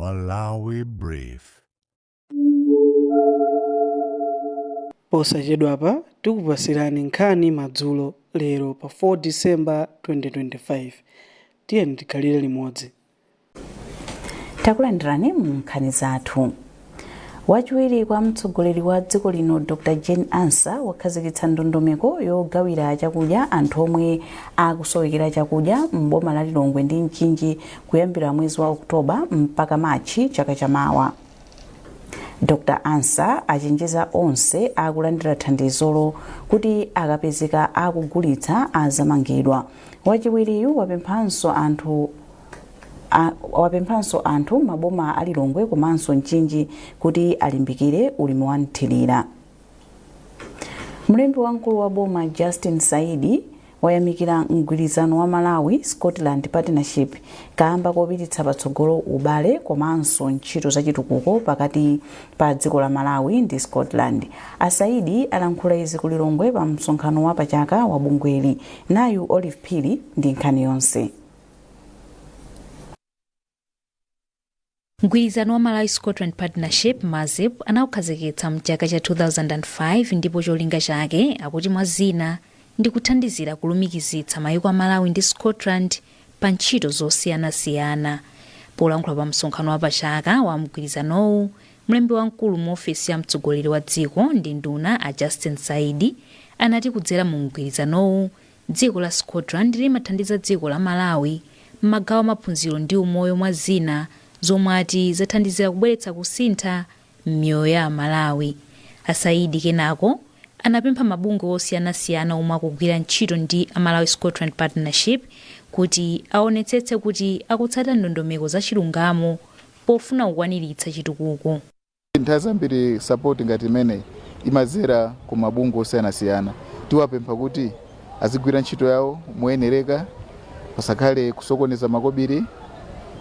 Malawi Brief. Posachedwapa tikupatsirani nkhani madzulo lero pa 4 December 2025. Tiyeni tikhalire limodzi. Takulandirani mu nkhani zathu. Wachiwiri kwa mtsogoleri wa dziko lino Dr Jane Ansah wakhazikitsa ndondomeko yogawira chakudya anthu omwe akusowekera chakudya m'boma la Lilongwe ndi Mchinji kuyambira mwezi wa Oktoba mpaka Matchi chaka chamawa. Dr Ansah achenjeza onse akulandira thandizolo kuti akapezeka akugulitsa azamangidwa. Wachiwiriyu wapemphanso anthu maboma a Lilongwe komanso Mchinji kuti alimbikire ulimi wa mthirira. Mlembi wamkulu wa boma Justin Saidi wayamikira mgwirizano wa Malawi Scotland Partnership kamba kopititsa patsogolo ubale komanso ntchito zachitukuko pakati pa dziko la Malawi ndi Scotland. A Saidi alankhula izi ku Lilongwe pa msonkhano wa pachaka wa bungweli. Nayu Olive Phiri ndi nkhani yonse. Mgwirizano wa Malawi Scotland Partnership, MASP, anaukhazikitsa mchaka cha 2005 ndipo cholinga chake akuti mwa zina ndi kuthandizira kulumikizitsa mayiko a Malawi ndi Scotland pa ntchito zosiyanasiyana. Polankhula pa msonkhano wa pachaka wa mgwirizanowu, mlembi wamkulu mu ofesi ya mtsogoleri wa dziko ndi nduna a Justin Saidi anati kudzera mu mgwirizanowu Dziko la Scotland limathandiza dziko la Malawi m'magawo a maphunziro ndi umoyo mwa zina zomwe ati zathandizira kubweretsa kusintha m'miyoyo ya Amalawi. A Saidi kenako anapempha mabungwe osiyanasiyana omwe akugwira ntchito ndi a Malawi Scotland Partnership kuti aonetsetse kuti akutsata ndondomeko za chilungamo pofuna kukwaniritsa chitukuko. Nthawi zambiri support ngati imeneyi imadzera ku mabungwe osiyanasiyana. Tiwapempha kuti azigwira ntchito yawo moyenereka, pasakhale kusokoneza makobiri,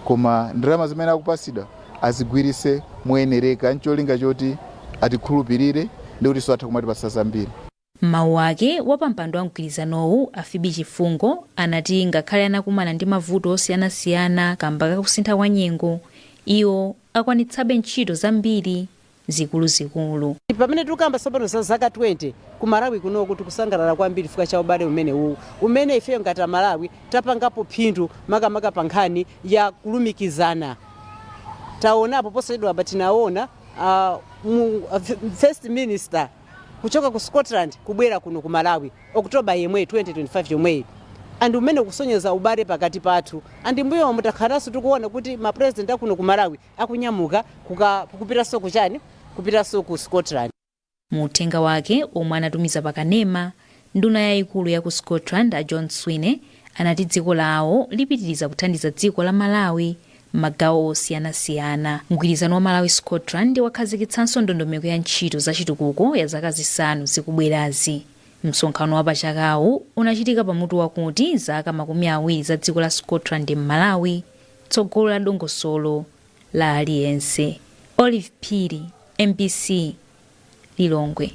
koma ndalama zimene akupatsidwa azigwiritse moyenereka ncholinga choti atikhulupirire ndi kutinso atha kumatipatsa zambiri. M'mawu ake, wapampando wa mgwirizanowu, a Phoebe Chifungo, anati ngakhale anakumana ndi mavuto osiyanasiyana kamba ka kusintha kwa nyengo, iwo akwanitsabe ntchito zambiri zikuluzikulu. Pamene tikukamba tsopano za zaka 20 ku Malawi kunoku, tikusangalala kwambiri chifukwa cha ubale umenewuwu umene ifeyo ngati Amalawi tapangapo phindu, makamaka pa nkhani ya kulumikizana. Taonapo posachedwapa, tinaona First Minister kuchoka ku Scotland kubwera kuno ku Malawi October yemweyi, 2025 yomweyi, and umene ukusonyeza ubale pakati pathu. And mbuyomu takhalanso tikuona kuti ma president akuno ku Malawi akunyamuka kupitanso kuchani, kupitanso ku Scotland. Mu uthenga wake omwe anatumiza pa kanema, nduna yayikulu ya ku Scotland a John Swinney anati dziko lawo lipitiriza kuthandiza dziko la Malawi m'magawo osiyanasiyana. Mgwirizano wa Malawi Scotland wakhazikitsanso ndondomeko ya ntchito za chitukuko ya zaka zisanu zikubwerazi. Msonkhano wa pachakawu unachitika pa mutu wakuti Zaka 20 za dziko la Scotland m'Malawi, Tsogolo la dongosolo la aliyense. Olive Phiri, MBC, Lilongwe.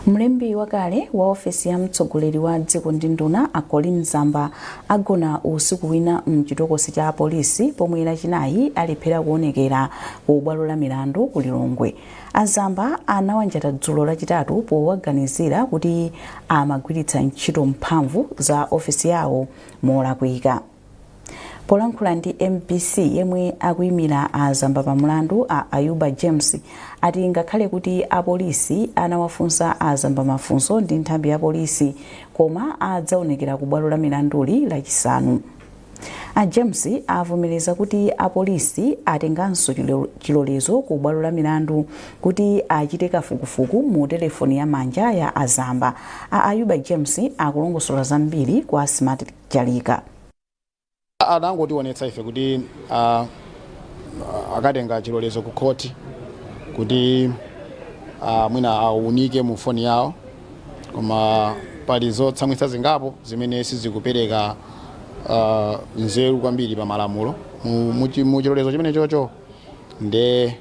Mlembi wakale wa ofesi ya mtsogoleri wa dziko ndi nduna a Colleen Zamba agona usiku wina mchitokosi cha apolisi pomwe Lachinayi alephera kuonekera ku bwalo la milandu ku Lilongwe. A Zamba anawanjata dzulo Lachitatu powaganizira kuti amagwiritsa ntchito mphamvu za ofesi yawo molakwika. Polankhula ndi MBC, yemwe akuimira a Zamba pa mlandu a Ayuba James ati ngakhale kuti apolisi anawafunsa a Zamba mafunso ndi nthambi ya polisi, koma adzaonekera ku bwalo la milanduli Lachisanu. A James avomereza kuti apolisi atenganso chilolezo ku bwalo la milandu kuti achite kafukufuku mu telefoni ya manja ya a Zamba. A Ayuba James akulongosola zambiri kwa Smart Chalika. Anangotionetsa ife kuti akatenga chilolezo ku khoti kuti mwina aunike mu foni yawo, koma pali zotsamwitsa zingapo zimene sizikupereka nzeru kwambiri pa malamulo mu chilolezo chimene chocho. Nde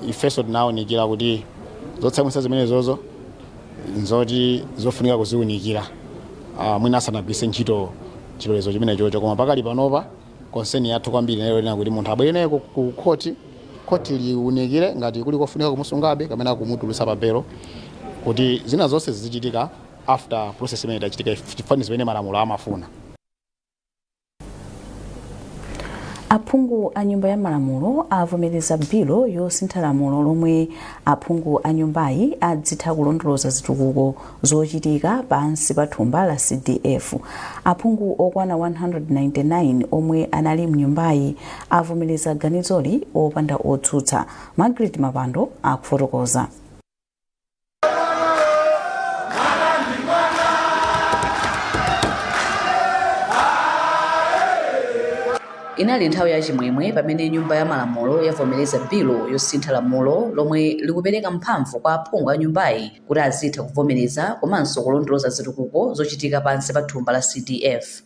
ifenso tinawunikira kuti zotsamwitsa zimenezozo nzoti zofunika kuziwunikira mwina asanagwiritse ntchito chilolezo chimene chocho, koma pakali panopa Concern yathu kwambiri nayo lina kuti munthu abwere naye ku khoti, khoti liunikire ngati kuli kofunika kumusungabe kapena kumutulutsa pa belo, kuti zina zonse zizichitika after process imene itachitika, chifukwa zimene malamulo amafuna. Aphungu a Nyumba ya Malamulo avomereza bilo yosintha lamulo lomwe aphungu a nyumbayi adzitha kulondoloza zitukuko zochitika pansi pa thumba la CDF. Aphungu okwana 199 omwe anali mnyumbayi avomereza ganizoli opanda otsutsa. Margaret Mapando akufotokoza. Inali nthawi ya chimwemwe pamene Nyumba ya Malamulo yavomereza bilo yosintha lamulo lomwe likupereka mphamvu kwa aphungu a nyumbayi kuti azitha kuvomereza komanso kulondoloza zitukuko zochitika pansi pa thumba la CDF.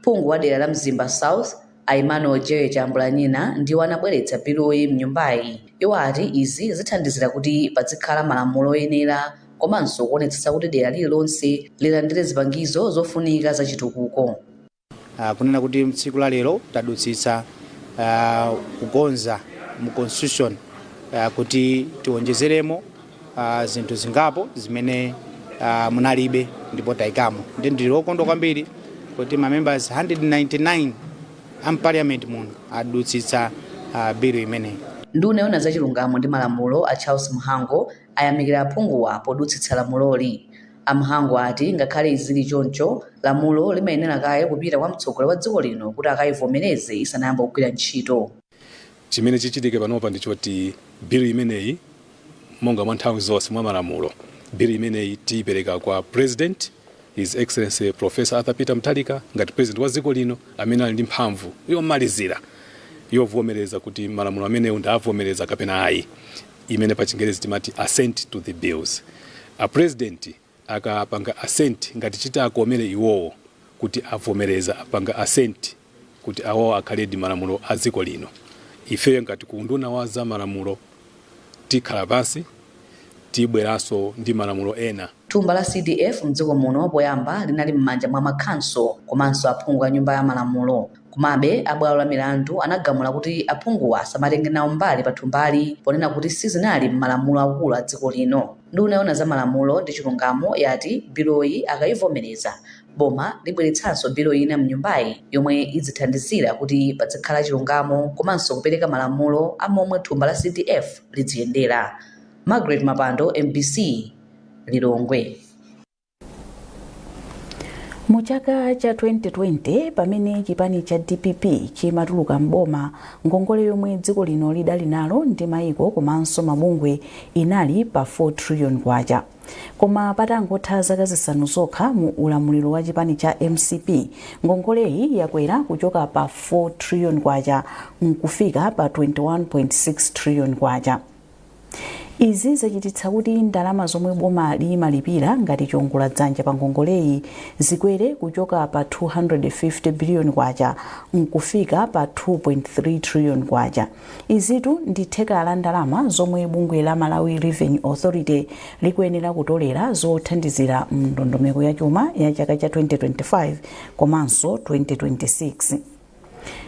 Phungu wa dera la Mzimba South, a Emmanuel J Chambulanyina, ndiwo anabweretsa biloyi mnyumbayi. Iwo ati izi zithandizira kuti pazikhala malamulo oyenera komanso kuonetsetsa kuti dera lililonse lilandire zipangizo zofunika za chitukuko. Kunena kuti tsiku la lero tadutsitsa kukonza mu constitution kuti tionjezeremo zinthu zingapo zimene munalibe ndipo tayikamo. Ndi ndili wokondwa kwambiri kuti ma members 199 a m'parliament muno adutsitsa bill imeneyi. Nduna yoona za chilungamo ndi malamulo a Charles Mhango ayamikira aphunguwa podutsitsa lamuloli. A Mhango ati ngakhale izi zili choncho, lamulo limayenera kaye kupita kwa mtsogoleri wa dziko lino kuti akayivomereze isanayambe kugwira ntchito. Chimene chichitike panopa ndi choti bill imeneyi, monga mwa nthawi zonse mwa malamulo, bill imeneyi tiyipereka kwa President, His Excellency Professor Arthur Peter Mutharika, ngati President wa dziko lino amene ali ndi mphamvu yomalizira yovomereza kuti malamulo amenewo ndavomereza kapena ayi, imene pa Chingerezi timati assent to the bills. A President akapanga assent, ngati chitakomere iwowo kuti avomereza, apanga assent kuti awawo akhaledi malamulo a dziko lino, ifeyo ngati ku unduna wa za malamulo tikhala pansi, tibweranso ndi malamulo ena. Thumba la CDF mdziko muno poyamba linali m'manja mwa makhanso komanso aphungu a Nyumba ya Malamulo. Komabe a bwalo la milandu anagamula kuti aphunguwa asamatenge nawo mbali pa thumbali ponena kuti sizinali m'malamulo akulu a dziko lino. Nduna yoona za malamulo ndi chilungamo yati biloyi akayivomereza, boma libweretsanso bilo ina mnyumbayi yomwe idzithandizira kuti padzikhala chilungamo komanso kupereka malamulo a momwe thumba la CDF lidziyendera. Margaret Mapando, MBC, Lilongwe. Mu chaka cha 2020, pamene chipani cha DPP chimatuluka m'boma, ngongole yomwe dziko lino lidali nalo ndi mayiko komanso mabungwe inali pa 4 trillion kwacha. Koma patangotha zaka 5 zokha mu ulamuliro wa chipani cha MCP, ngongoleyi yakwera kuchoka pa 4 trillion kwacha nkufika pa 21.6 trillion kwacha. Izi zachititsa kuti ndalama zomwe boma limalipira ngati chiongoladzanja pa ngongoleyi zikwere kuchoka pa 250 biliyoni kwacha nkufika pa 2.3 trillion kwacha. Izitu ndi theka la ndalama zomwe bungwe la Malawi Revenue Authority likuyenera kutolera zothandizira mndondomeko ya chuma ya chaka cha 2025 komanso 2026.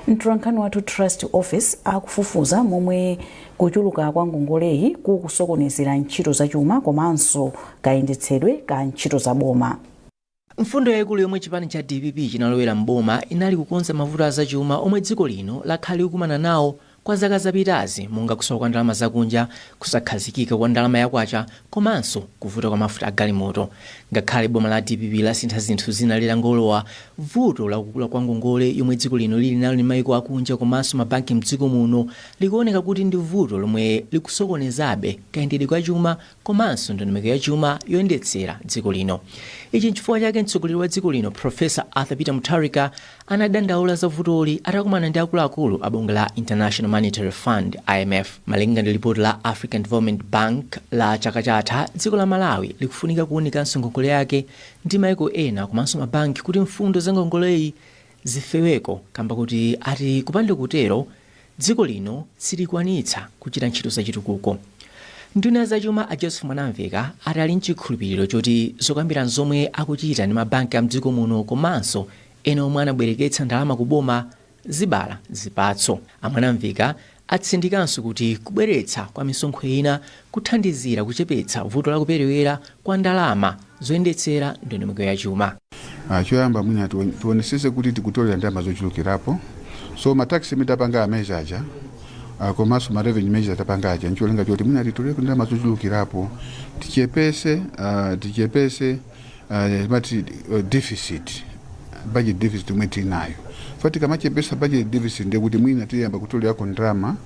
Mtolankhani wathu Trust Office akufufuza momwe kuchuluka kwa ngongoleyi kukusokonezera ntchito zachuma komanso kayendetsedwe ka ntchito za boma. Mfundo yayikulu yomwe chipani cha DPP chinalowera m'boma inali kukonza mavuto azachuma omwe dziko lino lakhala likukumana nawo kwa zaka zapitazi, monga kusowa kwa ndalama zakunja, kusakhazikika kwa ndalama ya kwacha komanso kuvuta kwa mafuta a galimoto. Ngakhale boma la DPP lasintha zinthu zina litangolowa, vuto la kukula kwa ngongole yomwe dziko lino lili nalo ndi maiko akunja komanso mabanki mdziko muno likuoneka kuti ndi vuto lomwe likusokonezabe kayendedwe ka chuma komanso ndondomeko ya chuma yoyendetsera dziko lino. Ichi nchifukwa chake mtsogoleri wa dziko lino Professor Arthur Peter Mutharika anadandaula za vutoli atakumana ndi akuluakulu a bungwe la International Monetary Fund, IMF. Malinga ndi lipoti la African Development Bank la chaka chatha, dziko la Malawi likufunika kuwunikanso ngongole yake ndi maiko ena komanso mabanki kuti mfundo za ngongoleyi zifeweko, kamba kuti ati kupanda kutero dziko lino silikwanitsa kuchita ntchito zachitukuko. Nduna ya zachuma a Joseph Mwanamveka ati ali nchikhulupiriro choti zokambirana zomwe akuchita ndi mabanki a mdziko muno komanso ena omwe anabwereketsa ndalama ku boma Zibala zipatso. A Mwanamveka atsindikanso kuti kubweretsa kwa misonkho ina kuthandizira kuchepetsa vuto la kuperewera kwa ndalama zoyendetsera ndondomeko ya chuma. Choyamba mwina tionesese kuti tikutolera ndalama zochulukirapo. So ma tax imene tapanga measure aja, komanso ma revenue measure tapanga aja, ncholinga choti mwina titolere ndalama zochulukirapo, tichepese mati deficit, budget deficit imwe tili nayo. Fa tikamachepesa budget deficit, ndiye kuti mwina tiyamba kutolerako ndalama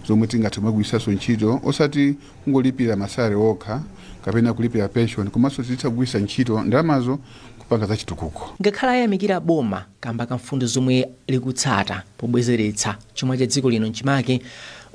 zomwe tingathe kumagwiritsanso ntchito, osati kungolipira ma salary okha kapena kulipira pension, komanso titha kugwiritsa ntchito ndalamazo kupanga zachitukuko. Ngakhale ayamikira boma kamba ka mfundo zomwe likutsata pobwezeretsa chuma cha dziko lino mchimake,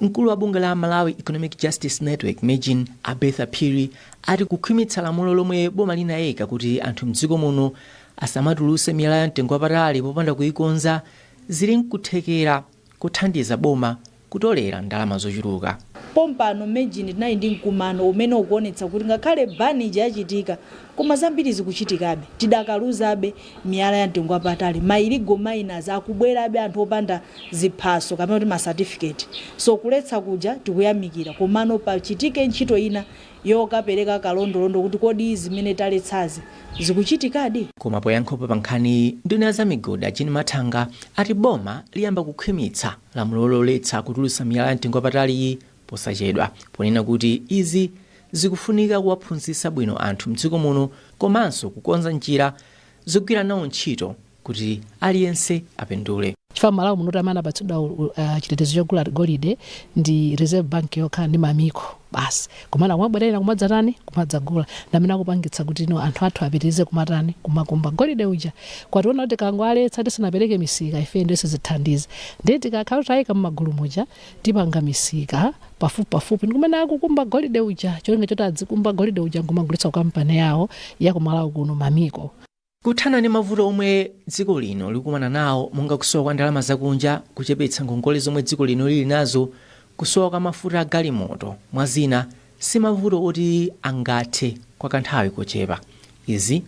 mkulu wa bungwe la Malawi Economic Justice Network, MEJN, a Bertha Phiri, ati kukhwimitsa lamulo lomwe boma linayika kuti anthu mdziko muno asamatulutse miyala ya mtengo wapatali popanda kuyikonza zili nkuthekera kuthandiza boma kutolera ndalama zochuluka. Pompano MEJN tinali ndi mkumano umene ukuonetsa kuti ngakhale ban ija yachitika, koma zambiri zikuchitikabe. Tidakaluzabe miyala ya mtengo wapatali, ma illegal miners akubwerabe, anthu opanda ziphaso kapena kuti ma certificate. So kuletsa kuja tikuyamikira, komano pachitike ntchito ina yokapereka kalondolondo kuti kodi zimene taletsazi zikuchitikadi. Koma poyankhapo pa nkhani, nduna ya zamigodi a Jean Mathanga ati boma liyamba kukhwimitsa lamulo loletsa kutulutsa miyala ya mtengo wapatali posachedwa, ponena kuti izi zikufunika kuwaphunzitsa bwino anthu mdziko muno komanso kukonza njira zogwira nawo ntchito kuti aliyense apindule. Chifukwa Malawi muno amene apatsidwa chitetezo chogula golide ndi Reserve Bank yokha ndi Mammiko basi. Komana kumabwerera kumadzatani, kumadzagula, ndamene akupangitsa kuti no anthu athu apitirize kumatani, kumakumba golide uja. Kwationa kuti kangoaletsa tisanapereke misika ife ndiye sizithandiza. Ndiye tikakhala tayika mmagulu muja, tipanga misika pafupi pafupi ndikumene akukumba golide uja, cholinga choti adzikumba golide uja nkumagulitsa ku kampani yawo yakumalawi kuno, Mammiko. Kuthana ndi mavuto omwe dziko lino likumana nawo monga kusowa kwa ndalama zakunja, kuchepetsa ngongole zomwe dziko lino lili nazo, kusowa kwa mafuta a galimoto, mwa zina, si mavuto oti angathe kwa kanthawi kochepa. Izi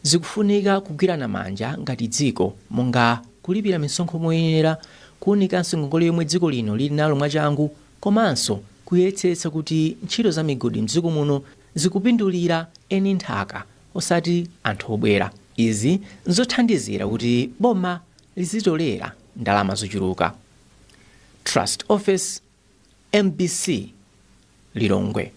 zikufunika kugwirana manja ngati dziko, monga kulipira misonkho moyenera, kuwunikanso ngongole yomwe dziko lino lili nalo mwachangu, komanso kuyesetsa kuti ntchito za migodi mdziko muno zikupindulira eni nthaka osati anthu obwera. Izi nzothandizira kuti boma lizitolera ndalama zochuluka. Trust Office, MBC, Lilongwe.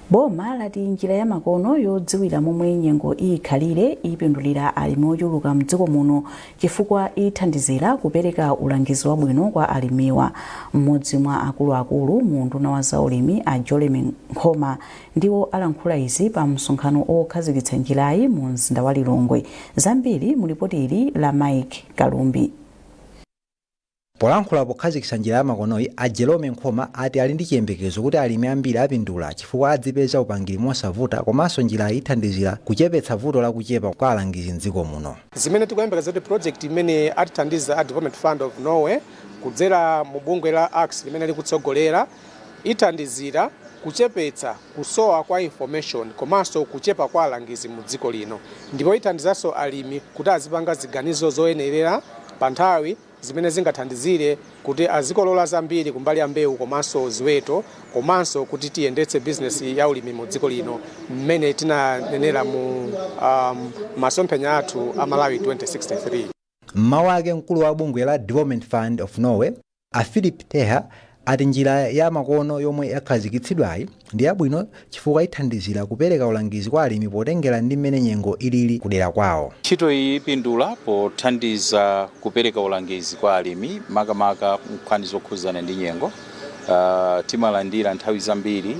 Boma lati njira ya makono yodziwira momwe nyengo ikhalire ipindulira alimi ochuluka mdziko muno, chifukwa ithandizira kupereka ulangizi wabwino kwa alimiwa. Mmodzi mwa akuluakulu mu unduna wa zaulimi, a Jeremy Nkhoma, ndiwo alankhula izi pa msonkhano okhazikitsa njirayi mu mzinda wa Lilongwe. Zambiri mu lipoti ili la Mike Kalumbi. Polankhula pokhazikitsa njira ya makonoyi, a Jerome Nkhoma ati ali ndi chiyembekezo kuti alimi ambiri apindula chifukwa adzipeza upangiri mosavuta, komanso njirayi ithandizira kuchepetsa vuto lakuchepa kwa alangizi mdziko muno. Zimene tikuyembekeza kuti project imene atithandiza a Development Fund of Norway kudzera mu bungwe la ACS limene likutsogolera ithandizira kuchepetsa kusowa kwa information komanso kuchepa kwa alangizi mu dziko lino, ndipo ithandizanso alimi kuti azipanga ziganizo zoyenerera pa nthawi zimene zingathandizire kuti azikolola zambiri kumbali ya mbewu komanso ziweto, komanso kuti tiyendetse bizinesi ya ulimi mu dziko lino mmene tinanenera mu masomphenya athu a Malawi 2063. Mmawu ake, mkulu wa bungwe la Development Fund of Norway, a Philip Teha, ati njira ya makono yomwe yakhazikitsidwayi ndi yabwino chifukwa ithandizira kupereka ulangizi kwa alimi potengera ndi mmene nyengo ilili kudera kwawo. Ntchito iyi ipindula pothandiza kupereka ulangizi kwa alimi, makamaka nkhani zokhuzana ndi nyengo. Timalandira nthawi zambiri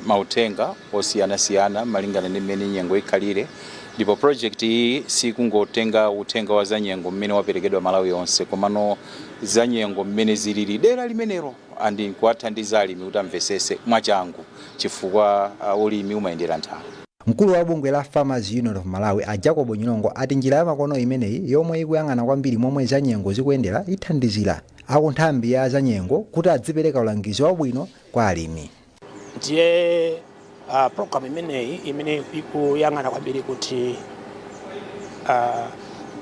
mauthenga osiyanasiyana malingana ndi mmene nyengo ikhalire, ndipo project iyi sikungotenga uthenga wa za nyengo mmene waperekedwa Malawi yonse, komano za nyengo mmene zilili dera limenelo, and kuwathandiza alimi kuti amvesese mwachangu, chifukwa ulimi umayendera nthawi. Mkulu wa bungwe la Farmers Union of Malawi, a Jacobo Nyilongo, ati njira ya makono imeneyi yomwe ikuyang'ana kwambiri momwe zanyengo zikuyendera ithandizira akunthambi ya zanyengo kuti adzipereka ulangizi wabwino kwa alimi. Ndiye program imeneyi imene ikuyang'ana kwambiri kuti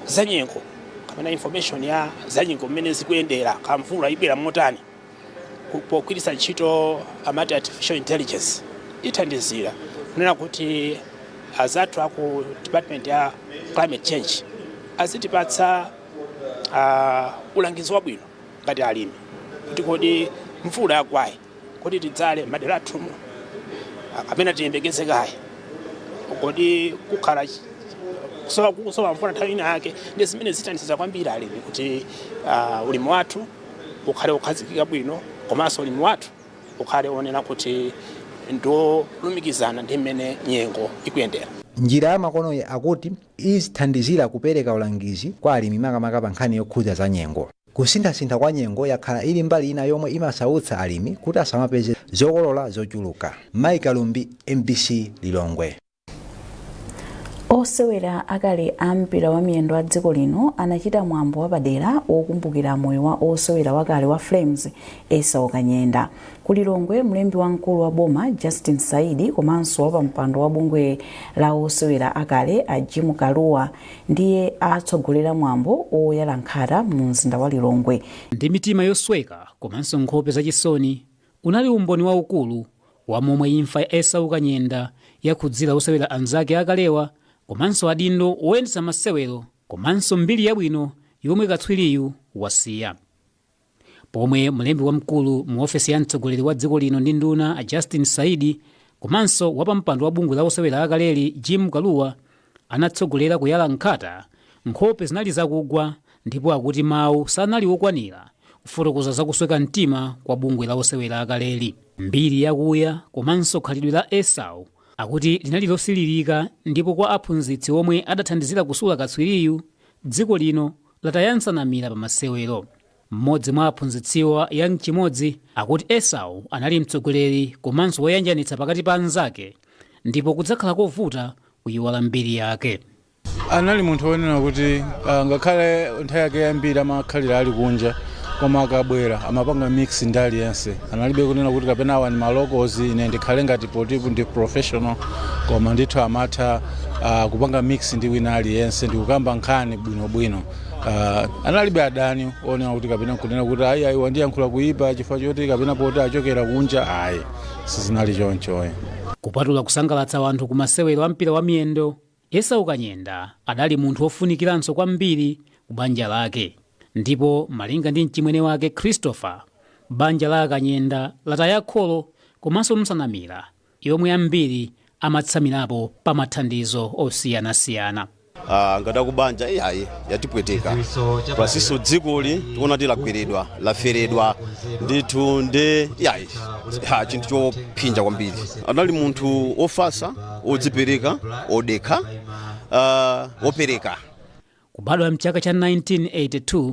zanyengo Kapena information ya zanyengo mmene zikuyendera, kamvula ibwera motani, pogwiritsa ntchito amati artificial intelligence, ithandizira kunena kuti azathu aku department ya climate change azitipatsa ulangizi wabwino ngati alimi, kuti kodi mvula yagwayi, kodi tidzale madera athumu kapena tiyembekeze kaye? Kodi kukhala kusowa mvula nthawi ina yake? Ndi zimene zithandiza kwambiri alimi kuti ulimi wathu ukhale ukhazikika bwino, komanso ulimi wathu ukhale onena kuti ndiolumikizana ndi mmene nyengo ikuyendera. Njira ya makonoyi akuti izithandizira kupereka ulangizi kwa alimi, makamaka pa nkhani yokhudza za nyengo. Kusinthasintha kwa nyengo yakhala ili mbali ina yomwe imasautsa alimi kuti asamapeze zokolola zochuluka. Mike Alumbi, MBC, Lilongwe. Osewera akale a mpira wa miyendo a dziko lino anachita mwambo wapadera wokumbukira moyo wa osewera wakale wa Flames, Esau Kanyenda, ku Lilongwe. Mlembi wamkulu wa boma Justin Saidi komanso wapampando wa bungwe la osewera akale a Jim Kaluwa ndiye atsogolera mwambo woyala nkhata mu mzinda wa Lilongwe. Ndi mitima yosweka komanso nkhope zachisoni, unali umboni waukulu wa momwe imfa ya Esau Kanyenda yakhudzira osewera anzake akalewa komanso adindo woyendetsa masewero, komanso mbiri yabwino yomwe katswiriyu wasiya. Pomwe mlembi wamkulu mu ofesi ya mtsogoleri wa dziko lino ndi nduna a Justin Saidi komanso wapampando wa bungwe la osewera akaleli Jim Kaluwa anatsogolera kuyala nkhata, nkhope zinali zakugwa ndipo akuti mawu sanali okwanira kufotokoza zakusweka mtima kwa bungwe la osewera akaleli. Mbiri yakuya komanso khalidwe la Esau akuti linali losilirika, ndipo kwa aphunzitsi omwe adathandizira kusula katswiriyu, dziko lino lataya nsanamira pa masewero. Mmodzi mwa aphunzitsiwa, Yang Chimodzi, akuti Esau anali mtsogoleri komanso woyanjanitsa pakati pa anzake, ndipo kudzakhala kovuta kuyiwala mbiri yake. Anali munthu wonena kuti ngakhale nthawi yake yambiri amakhalira ali kunja, koma akabwera amapanga mix ndi aliyense. Analibe kunena kuti kapena awa ni ma locals, ine ndikhale ngati potipu ndi professional, koma ndithu amatha kupanga mix ndi wina aliyense ndi kukamba nkhani bwinobwino. Analibe adani onena kuti kapena kunena kuti ayi, ayi, wandiyankhula kuyipa chifukwa choti kapena poti achokera kunja, ayi, sizinali choncho. Kupatula kusangalatsa anthu ku masewero a mpira wa miyendo, Esau Kanyenda adali munthu wofunikiranso kwambiri ku banja lake, ndipo malinga ndi mchimwene wake Christopher, banja la Kanyenda lataya kholo komanso msanamira yomwe ambiri amatsamirapo pa mathandizo osiyanasiyana. Ngati akubanja, iyayi, yatipweteka pasiso. Dzikoli tikuona ti lagweredwa, laferedwa ndithu, ndi iyayi, ha, chinthu chophinja kwambiri. Anali munthu ofatsa, odzipereka, odekha, wopereka. Kubadwa mchaka cha 1982,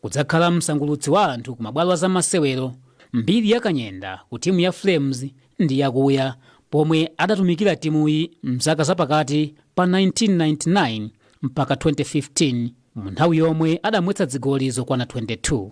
kudzakhala msangulutsi wa anthu ku mabwalo a zamasewero, mbiri ya Kanyenda ku timu ya Flames ndi yakuya, pomwe adatumikira timuyi mzaka zapakati pa 1999 mpaka 2015, mu nthawi yomwe adamwetsa zigoli zokwana 22.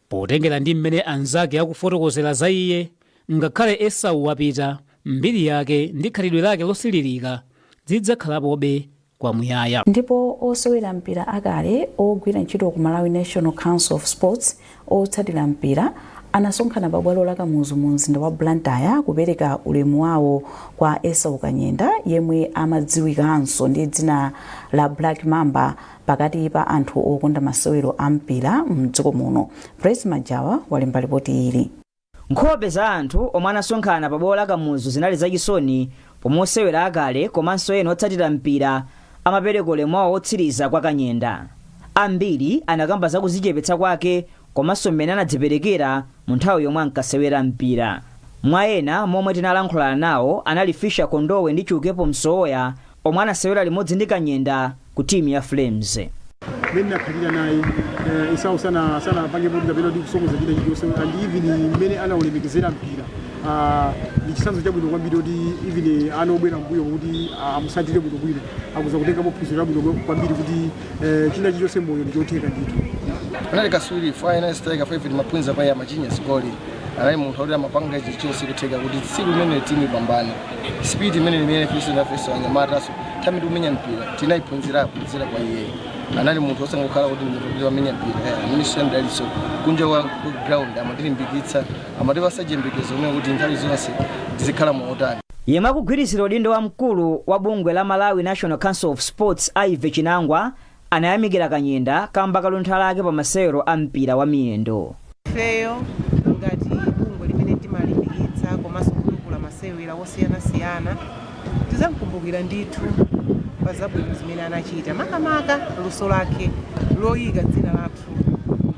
Potengera ndi mmene anzake akufotokozera za iye, ngakhale Esau wapita, mbiri yake ndi khalidwe lake losilirika zidzakhalapobe kwamuyaya. Ndipo osewera mpira akale ogwira ntchito ku Malawi National Council of Sports, otsatira mpira anasonkhana pabwalo la Kamuzu mu mzinda wa Blantyre kupereka ulemu wawo kwa Esau Kanyenda, yemwe amadziwikanso ndi dzina la Black Mamba pakati pa anthu okonda masewero a mpira mdziko muno. Praise Majawa walemba ripoti ili. Nkhope za anthu omwe anasonkhana pa bwalo la Kamuzu zinali zachisoni pomwe osewera akale komanso ena otsatira mpira amapereka ulemu wawo wotsiriza kwa Kanyenda. Ambiri anakamba za kudzichepetsa kwake komanso mmene anadziperekera mu nthawi yomwe ankasewera mpira. Mwa ena momwe tinalankhulana nawo anali Fisher Kondowe ndi Chiukepo Msowoya, omwe anasewera limodzi ndi Kanyenda ku timu ya Flames. Mmene nakhalira naye Esau, sanapange poti kapena kuti kusokoza china chilichonse, and even mmene anaulemekezera mpira, ndi chitsanzo chabwino kwambiri kuti even ana obwera mbuyo kuti amusatire bwinobwino, akuza kutengapo phunziro labwino kwambiri kuti china chilichonse moyo ndi chotheka ndithu. Anali kaswiri, final striker, five maphunzira pa amachinya zigoli. Anali munthu akuti amapanga chilichonse kutheka kuti tsiku limene timu ipambane. Speed imene ifeso nafeso anyamataso nthawi tikumenya mpira tinayiphunzira, phunzira kwa iye. Anali munthu osangokhala kuti ndi munthu wamenya mpira, amenenso Mdalitso kunja kwa ground amatilimbikitsa, amatipasa chiyembekezo kuti nthawi zonse tizikhala mwautani. Yemwe akugwirizira udindo wa mkulu wa bungwe la Malawi National Council of Sports, Ivy Chinangwa, anayamikira Kanyenda kamba kaluntha lake pa masewero a mpira wa miyendo. Ifeyo ngati bungwe limene timalimbikitsa komanso kutukula masewera osiyanasiyana, tizamkumbukira ndithu pa zabwino zimene anachita, makamaka luso lake loyika dzina lathu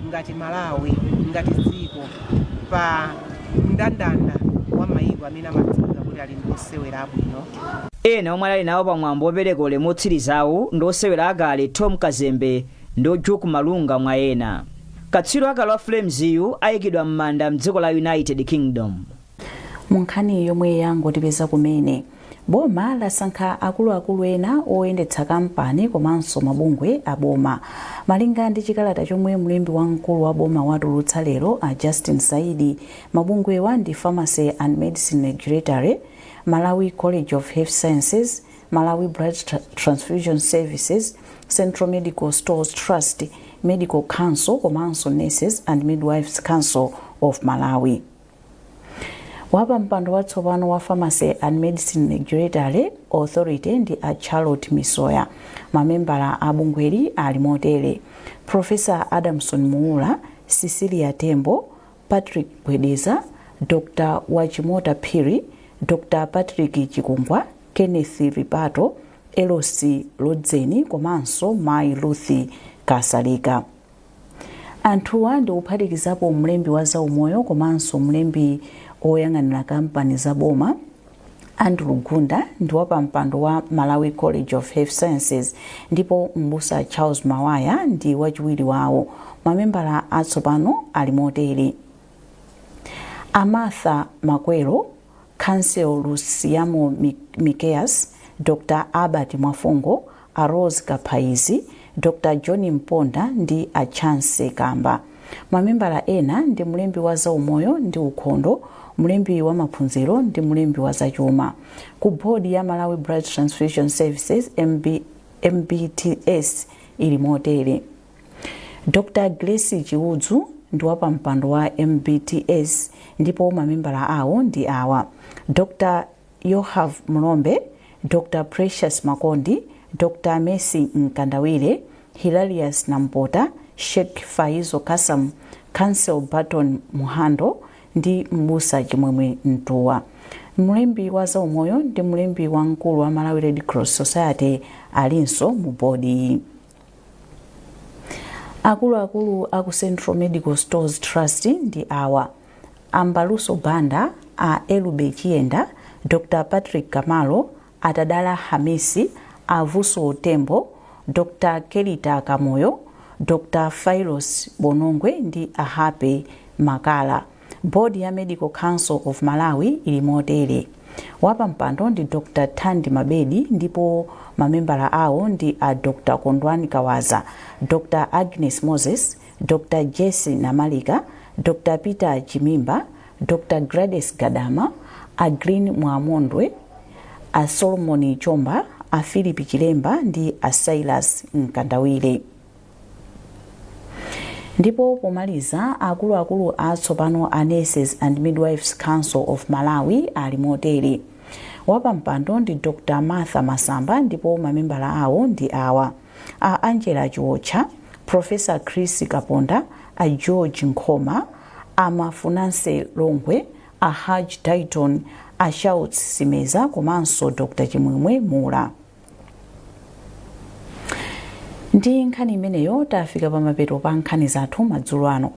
ngati Malawi, ngati dziko, pa mndandanda wa mayiko amene amadziwika kuti ali ndi osewera abwino. Ena omwe anali nawo pamwambo wopereka ulemu otsirizawu ndi osewera akale Tom Kazembe ndi Ojuku Malunga, mwa ena. Katswiri wakale wa Flames yu ayikidwa m'manda mdziko la United Kingdom. Mu nkhani yomwe yangotipeza kumene, boma lasankha akuluakulu ena oyendetsa kampani komanso mabungwe a boma. Malinga ndi chikalata chomwe mlembi wamkulu wa boma watulutsa lero, a Justin Saidi, mabungwewa ndi Pharmacy and Medicine Regulatory, Malawi College of Health Sciences, Malawi Blood Transfusion Services, Central Medical Stores Trust, Medical Council komanso Nurses and Midwives Council of Malawi. Wapampando watsopano wa Pharmacy and Medicine Regulatory Authority ndi a Charlotte Misoya. Mamembala a bungweli ali motere: Professor Adamson Muula, Cecilia Tembo, Patrick Gwedeza, Dr Wachimota Phiri, Dr Patrick Chikungwa, Kenneth Ripato, Elosi Lodzeni komanso Mai Ruth Kasalika. Anthuwa ndi kuphatikizapo mlembi wa zaumoyo komanso mlembi oyang'anira kampani za boma Andrew Gunda ndi wapampando wa Malawi College of Health Sciences, ndipo mbusa Charles Mawaya ndi wachiwiri wawo. Mamembala atsopano ali motere: Amartha Makwelo, Counsel Luciamo Mikeas, Dr Albert Mwafungo, a Rose Kaphaizi, Dr John Mponda ndi a Chance Kamba. Mamembala ena ndi mlembi wa zaumoyo ndi ukhondo, mlembi wa maphunziro ndi mlembi wa zachuma. Ku bodi ya Malawi Blood Transfusion Services, MBTS, ili motere: Dr Grace Chiudzu ndi wapampando wa MBTS ndipo mamembala awo ndi awa: Dr Yohav Mlombe, Dr Precious Makondi, Dr Messi Mkandawire, Hilarious Nampota, Sheikh Faizo Kasam, Counsel Barton Muhando ndi mbusa Chimwemwe Mtuwa. Mlembi wa zaumoyo ndi mlembi wamkulu wa Malawi Red Cross Society alinso mu bodi. Akuluakulu aku Central Medical Stores Trust ndi awa: Ambaluso Banda, a Elube Chiyenda, Dr Patrick Kamalo, Atadala Hamisi, Avuso Tembo, Dr Kelita Kamoyo, Dr Philos Bonongwe ndi Ahape Makala. Bodi ya Medical Council of Malawi ili motere: wapampando ndi Dr Thandi Mabedi ndipo mamembala awo ndi a Dr Kondwani Kawaza, Dr Agnes Moses, Dr Jesse Namalika, Dr Peter Chimimba, Dr Gladys Gadama, a Green Mwamondwe, a Solomon Chomba, a Philip Chilemba ndi a Silas Mkandawire. Ndipo pomaliza, akuluakulu atsopano a Nurses and Midwives Council of Malawi ali motere: wapampando ndi Dr Martha Masamba ndipo mamembala awo ndi awa: a Angela Chiotcha, Professor Chris Kaponda, a George Nkhoma, a Mafunanse Longwe, a Haj Dayton, a Shouts Simeza komanso Dr Chimwemwe Mula. Ndi nkhani imeneyo tafika pamapeto pa nkhani zathu madzulo ano.